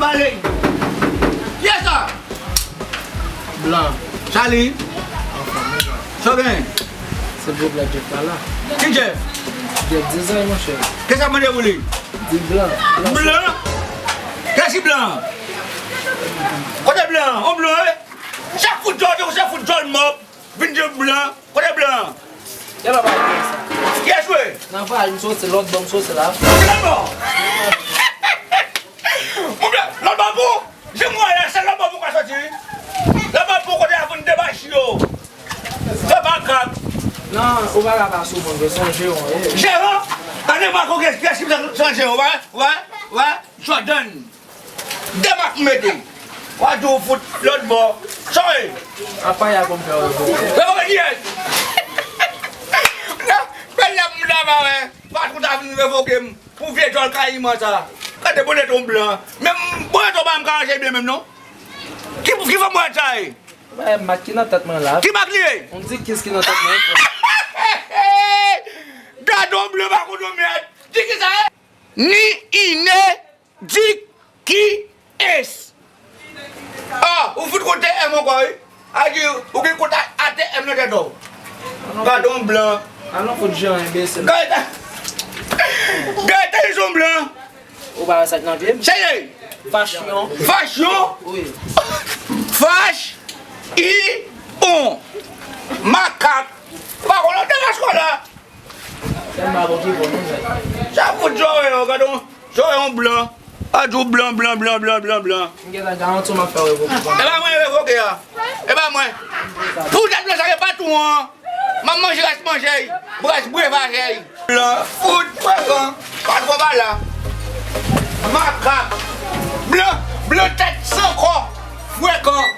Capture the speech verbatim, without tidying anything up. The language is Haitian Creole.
Ale. Kiyès sa? Blan. Sa li? Anfòm, men sa. Sa w genyen? Se gwo blan Jeff la la. Ki Jeff? Jeff Dizay, monchè. Kiyès ap mande pou li? Di blan. Blan? Kiyès ki blan? Kote blan? On blan, wi? Chak fout djòl, chak fout djòl mò. Vin di blan. Kote blan? Kiyès wi? Nan vay, m soti lòt bò, m soti la. Lòt bò? Mon blan, lòt bò pou? Jan m wè la, se lòt bò pou ka soti wi. Lòt bò pou kote a vin debach yo. Fè makak. Non, ou pa ka pa sou moun, se yon jeran, wi. Jeran? Gade m a koke, kiyès ki se yon jeran, wè, wè, wè, Jordan. De mak m mete. W a di w fout lòt bò. Sa w ye? Apaya pou m fè w revoke. Revoke kiyès? Non, men la m ta pa wè. Patwon ta vin revoke m pou vye djòl kayiman sa. Gade bonèt yon blan. Men bonèt ou pa m ka ranje byen menm non. Ki, ki fòm bonèt sa ye? Bay mak ki nan tèt mwen la. Ki mak li ye? On di kis ki nan tèt mwen. Gade yon blan pa konn yon mèd. Di ki sa ye? Ni ine Dik ki es. Ah, ou fout konn T M ankò wi. A di ou gen kont A T M nan tèt ou. Gadon blan. Alon fout jan enbesil. Gade. Gade yon blan. Ou pa wè sa k nan pye m? Seye. Fasyon. Fasyon. Wi. Fach. I. On. Makak. Pa konnen de maskò la. Sa fout jòrè yo, gade yon, jòrè yon blan. A di w blan, blan, blan, blan, blan, blan. M gentan garanti w m ap fè w revoke. E pa mwen revoke a. E pa mwen. Pou tèt blan sa gen patwon an. M ap manje rès manje y. Rès brevajè y. Blan fout frekan. Patwon pa la. Makak. Blan, blan tèt san kò. Frekan.